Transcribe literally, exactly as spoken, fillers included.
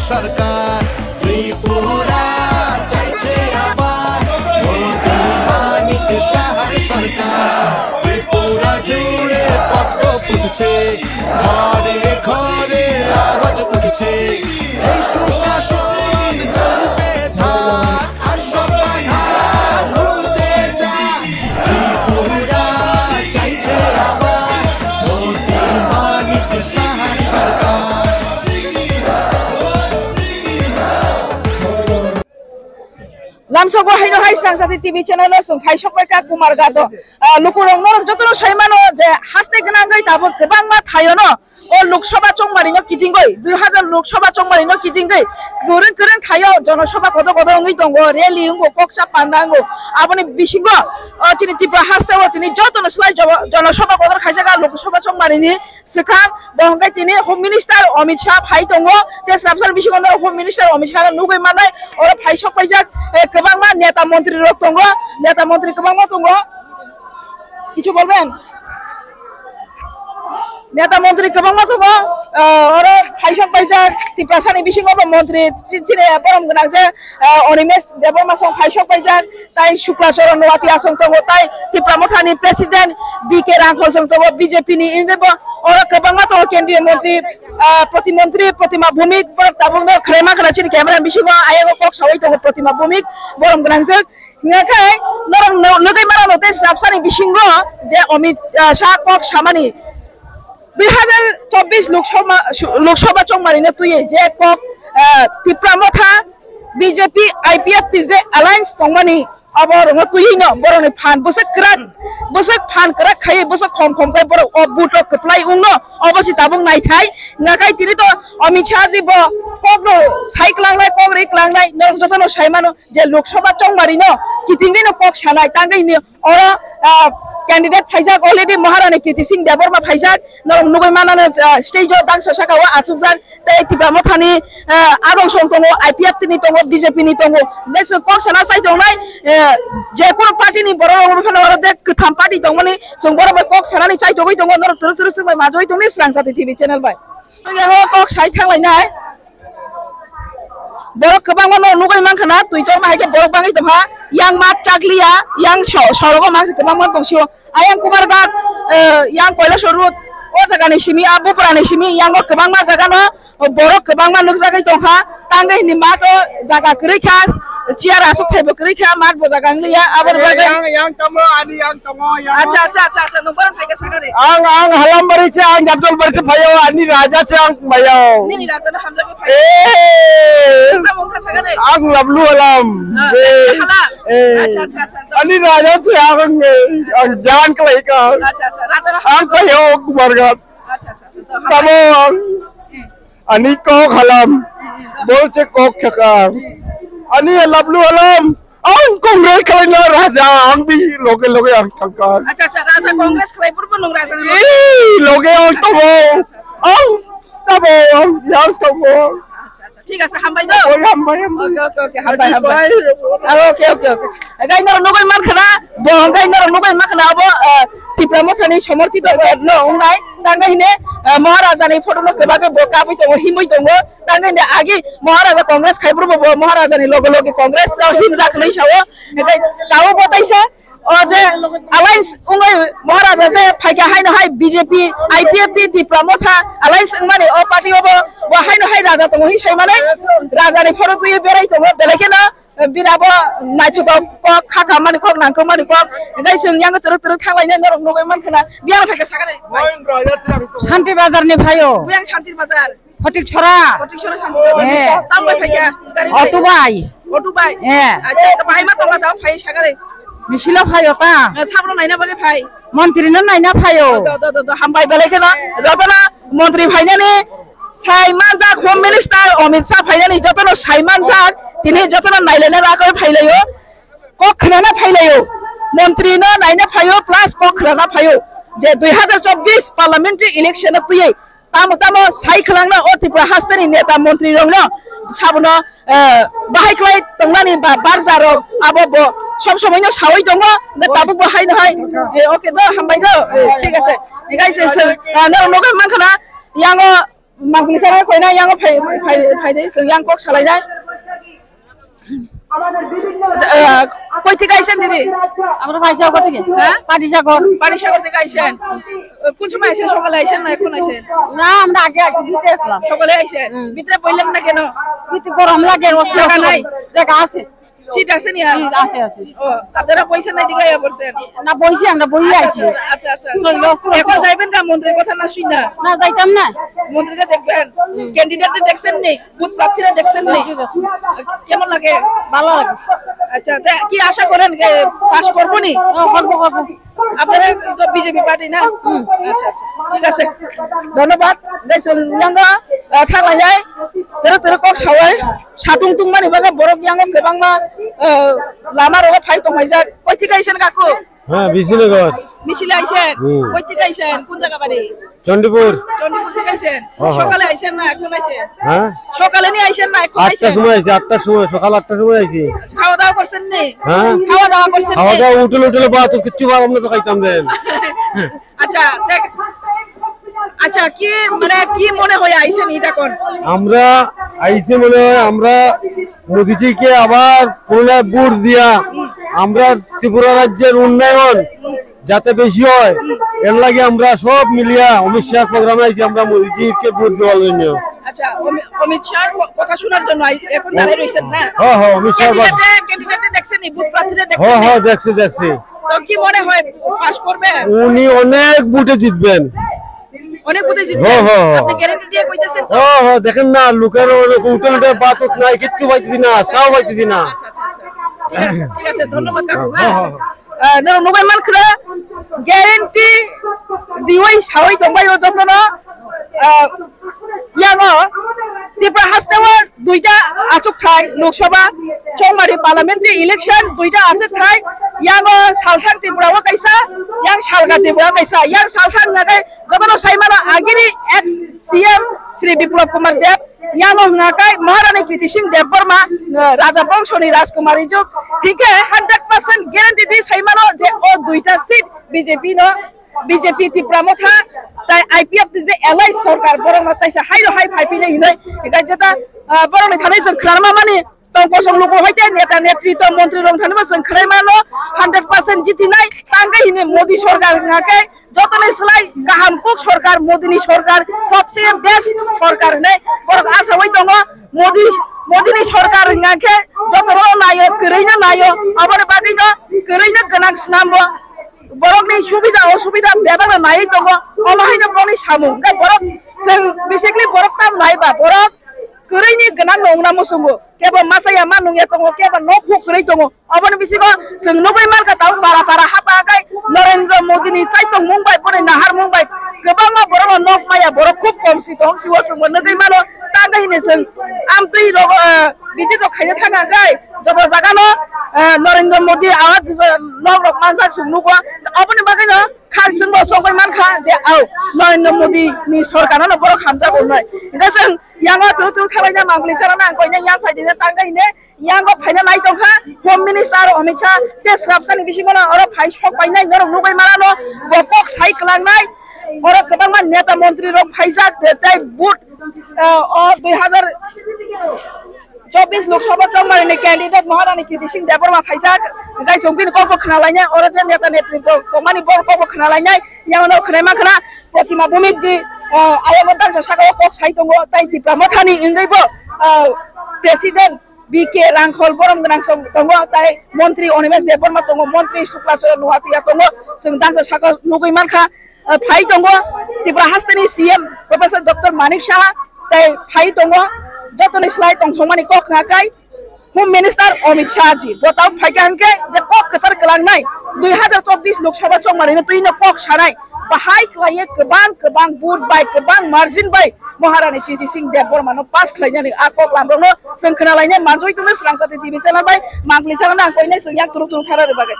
সরকার। ত্রিপুরা চাইছে আবার মোদি মানিক সাহার সরকার। ত্রিপুরা জুড়ে পদ্ম ফুটছে, ঘরে ঘরে আওয়াজ উঠছে। এই সুশাসন চলতে থাক, আর সব বাধা ঘুচে যাক। ত্রিপুরা চাইছে আবার মোদি মানিক সাহার সরকার। Lamsogo haino hai Srangsati T V channel o chwng phai sokpai kha Kumarghat o, ah, lukurok norok jotono sai mano je haste gwnangwi tabuk kwbangma thaiono o Lok Sabha chongmari no kitingwi, dui hazar Lok Sabha chongmari no kitingwi kwrwng kwrwng thaio jono sabha kotor kotor wngwi tongo, rally wngo, koksa panda wngo. Aboni bisingo, o chini Tripura haste o chini jotono slai jobo-, jono sabha kotor khaijak a Lok Sabha chongmari ni swkang. Bo hwnkhe tini Home Minister Amit Shah phai tongo, tei swrapsani bisingo no Home Minister Amit Shah no nugwi mannai, oro phai sok paijak, eh, kwbangma neta montri rok tongo, neta montri kwbangma tongo. Kichu bolben? Neta montri kwbangma tongo, eh, oro phai sok paijak, Tiprasani bisingo bo montri chi-, chini borom gwnang je, eh, Animesh Debbarma song phai sok paijak, tai Shukla Charan Noatia song tongo, tai Tipra Mothani President B K Rangkhol song tongo, B J P ni, wngwi bo oro kwbangma tongo, Kendriya Montri, ah, Protimontri Protima Bhumik, borok tabuk no khwlaima khwna chini camera ni bisingo ayang o kok sawi tongo Protima Bhumik, borom gwnangjak. Hingkhe norok no-, nugwi mano no tei swrapsani bisingo je Amit, ah, Shah kok samani dui hazar chobbish Lok Sabha, Lok Sabha chongmari no twiwi je kok, ah, Tipra Motha, B J P, I P F T je alliance tongmani, abo rokno twiwi no borokni phan bwswk kwrak, bwswk phan kwrak khaiwi bwswk khom khom khai borok o vote rok kwplai wngno, obo se tabuk naithai. Ngakhai tini to Amit Shah ji bo kokno sai klangnai, kok ri klangnai, norok jotono sai mano je Lok Sabha chongmari no kitingwi no kok sanai, tangwi hini oro, ah, candidate phaijak already Maharani Kriti Singh Debbarma phaijak, norok nugwi mano, ah, stage o dangsa saka o achukjak. Tei Tipra Mothani, eh, adong song tongo, I P F T ni tongo, B J P ni tongo. Hingke chwng kok sana chai tongnai, eh, je kunu party ni borok rok phano oro de kwtham party tongmani, chwng borok bai kok sanani chai togwi tongo, norok twrwk twrwk chwng bai majagwi tongni Srangsati T V channel bai. Yang o kok sai thanglainai. Borok kwbangma no nugwi mankha na, twi torma hai khe borok bangwi tongkha. Yang mat chakliya, yang so-, sorogo mangsa kwbangma tongsio. Ayang Kumarghat, eh, yang Kailasor road, o jaga ni simi, a Bupra ni simi, yang o kwbangma jaga no, o borok kwbangma nukjagwi tongkha, tangwi hini mat o jaga kwrwi kha, chair aswk thaibo kwrwi kha, mat bo jaga wng liya, abo ni bagwi. Yang, yang tamo, ani yang tamo, yang. Acha, acha, acha, acha, nung borok phaikha sakha de. Ang, ang Halambari se, ang Jabdolbari se phaio, ani raja se ang phaio. Nini raja no hamjagwi phaio. Eh. Tamo wngkha sakha de. Ang Lablu Halam. Ah, eh. Hala. Eh. Acha, acha, acha. Ani raja se ang, ang jan khlai ka. Acha, acha, raja no. Ang payo Kumarghat. Acha, acha, acha. Tamo ang. Hmm. Ani kok Halam. Hmm, hmm. Bol se kok khaka. Hmm. Ani Lablu Halam. Ang Congress khlai na raja ang bi loge loge ang thangka. Acha, acha, raja Congress khlai purbo nung raja. Eh, loge ang tamo. Ang tamo, ang yang tamo. Acha, acha. Thik ase, hambai do. Oi, hambai, hambai. Oke, oke, oke, hambai, hambai. Hambai. Ah, oke, oke, oke. Gai norok nugwi mankha na, bo gai norok nugwi mankha na abo, ah, Tipra Mothani somorthito no wngnai. Tangwi hine, ah, Maharajani photo no kwbagwi bo kabwi tongo, himwi tongo. Tangwi hine agi Maharaja Congress khai phuru bo Maharajani loge loge Congress o himjak hinwi sao. Gai tao bo taisa. O je alliance wngwi Maharaja je phaikha haino hai B J P, I P F T, Tipra Motha alliance wngmani o party o bo, bo haino hai raja tongo hwnwi saimani raja ni phoro twiwi berai tongo, belai kheno bini abo naithotok kok, kha kha mani kok, nangkuk mani kok, hwnkhe chwng yang twrwk twrwk thanglainai norok nugwi mankha na, biyang phaikha sakha de. Santi Bazar ni phaio. Biyang Santi Bazar. Photik Sora. Photik Sora Santi Bazar. Eh. Tamo bai phaikha? Gari bai? Auto bai. Auto bai? Eh. Acha, to bai ma tongma tamo phai sakha de. Misilo phaio ta. Eh, sabro naina bagwi phai. Montri no naina phaio. Do, do, do, do, hambai belai kheno. Jotono montri phainani sai manjak Home Minister Amit Shah phainani jotono sai manjak. Tini jotono nailaina bagwi phailaio. Kok khnana phailaio. Montri no naina phaio plus kok khnana phaio. Je dui hazar chobbish parliamentary election o twiwi tamo tamo sai khwlangno o Tripura hasteni neta montri rokno sabono, eh, bahai khlai tongnani ba barja rok abo bo sob somoino sawi tongo, hwnkhe tabuk bo haino hai, eh, oke do, hambai do, eh, thik ase. Hingkhe se, se, ah, norok nugwi mankha na, yango Mangpili sana koina yang phai phai phai de, yang kok salai dai. Koi thik aisen didi? Amra Panisagar thik. Ha? Panisagar. Panisagar thik aisen. Kun somoi aisen, sokale aisen na ekhon aisen? Na, amra age aise, bhitre aslam. Sokale aisen. Bhitre boilen na keno? Bhitre gorom lage, jaga nai? Jaga ase. Seat ase ni? Seat ase, ase. O, apnara boisan na, dikha ya borsen? Na, boisi, amra boiye aisi. Acha, acha, acha. Ekhon jaiben na montrir kotha na sui na? Na, jaitam na. Montrir ke dekhben? Candidate ke dekhsen ni? Booth prarthi ke dekhsen ni? Kemon lage? Bhalo lage. Acha, te ki asha koren, pass korbo ni? O, korbo, korbo. Apnara to B J P party na? Acha, acha. Thik ase. Dhonnobad. Dei chwng yango thanglainai. Tero tero kok sawai. Satung tungmani bagwi borok yango kwbangma lama rogo phai tonglaijak. Koi thik aisen kaku? Ha, Bishinagar. Misil aisen? Koi thik aisen? Kun jaga bari? Chandipur. Chandipur thik aisen? Sokale aisen na ekhon aisen? Ha? Sokale ni aisen na ekhon aisen? Atta somoi aisi, atta somoi, sokal atta somoi aisi. Khawa dawa korsen ni? Ha? Khawa dawa korsen ni? Khawa dawa hotel, hotel ba to kichu ba amra to khaitam den. Acha, dekh. Acha, ki mane ki mone hoy aisen eta kon? Amra aise mone hoy amra Modiji-ke abar punarabhot diya, amra Tripura rajyor unnayon jate beshi hoy, er lage amra sob miliya Amit Shah program-e aisi, amra Modiji-ke vote dewar jonno. Acha, Amit Shah-r kotha shunar jonno ekhon darai roichen na? Ha, ha, Amit Shah-r. Candidate-e dekhcheni, booth prarthire dekhcheni? Ha, ha, dekhchi, dekhchi. To ki mone hoy, pass korbe? Uni onek vote-e jitben. Onek vote-e jitben? Ha, ha, ha. Apni guarantee diye koitechen to? Ha, ha, dekhen na, loker onek vote-e vote-e batot nai, kichu paitesi na, sao paitesi na. Acha, acha, acha. Thik ase, thik ase, dhonnobad kaku, ha? Ha, ha, ha. Norok nugwi mankha, guarantee diwi sawi tongbai o jotono. Yango Tripura hasteo duita achukthai Lok Sabha, Chongmari parliamentary election duita achukthai. Yango salthang Tripura o kaisa, yang salga Tripura o kaisa, yang salthang nagai jotono saimano agini ex C M Shri Biplab Kumar Deb, yango hwnga kai Maharani Kriti Singh Debbarma, Raja Bongsoni Rajkumari Juk, hingke hundred percent guarantee di saimano je o duita seat B J P no, B J P Tipra Motha, tai I P F T je alliance sorkar, borok no taisa hai ro hai phai phinai hinoi, hingke jeta, borok ni thani chwng khwnarma mani, tong kosong luku hai te neta netri to montri rok thani bo chwng khwnai mano, hundred percent jiti nai, tangkai hinoi Modi sorkar hingke, jotoni slai kaham kuk sorkar, Modi ni sorkar, sobse best sorkar hinoi borok asaui tongo, Modi, Modi ni sorkar hingke, joto no naio, kwrwi no naio, aboni bagwi no kwrwi no gwnang swnambo. Borokni subida osubida bebak no naiwi tongo, omo haino borokni samung. Hwnkhe borok chwng basically borok tamo naiba, borok kwrwini gwnang no wngna muchungo. Kebo masa ya ma nungya tongo, kebo nok huk kwrwi tongo. Oboni bisingo chwng nugwi mankha tabuk para para hapha khe Narendra Modi ni chaitong mung bai, boni nahar mung bai kwbangma borokno nok maya, borok khub kom si tong si o chwngbo nugwi mano. Tangwi hini chwng amtwi rogo, ah, visit rok khaina thang khe joto jaga no, ah, Narendra Modi awas nok rok manjak chwng nugo. Oboni bagwi no khang chwngbo chongwi mankha je, au, Narendra Modi ni sorkar no borok hamjak wngnai. Hingkhe chwng yango turu turu khalaina mangpili chana nang koina yang phaidi tangwi hini. Yango phaina nai tongkha Home Minister Amit Shah, tei swrapsani bisingo no oro phai sok painai norok nugwi manano, bo kok sai kwlangnai, oro kwbangma neta montri rok phaijak, tei vote, ah, o dui hazar chobbish Lok Sabha chongmani candidate Maharani Kriti Singh Debbarma phaijak, hingkhe chwng bini kokbo khna lainai, oro je neta netri rok tongmani bo kokbo khna lainai, yango no khwnai mankha na Protima Bhumik ji, ah, ayang o dangsa saka o kok sai tongo, tai Tipra Mothani wngwi bo, ah, President B K Rangkhol borom gwnang song tongo, tai Montri Animesh Debbarma tongo, Montri Shukla Charan Noatia tongo, chwng dangsa saka nugwi mankha, ah, phai tongo Tripura hasteni C M Professor Doctor Manik Saha, tai phai tongo, jotoni slai tongthokmani kok hwnka khe Home Minister Amit Shah ji, bo tamo phaikha hwnkhe je kok kwchar kwlangnai, dui hazar chobbish Lok Sabha chongmani no twi no kok sanai, bahai khlaiwi kwbang kwbang vote bai, kwbang margin bai Maharani Kriti Singh Debbarma no pass khlainani a kok lamrok no chwng khna lainai manjui tongwi Swrangchati T V channel bai mangpili channel no ang koinai chwng yak turu turu thara rw bagwi.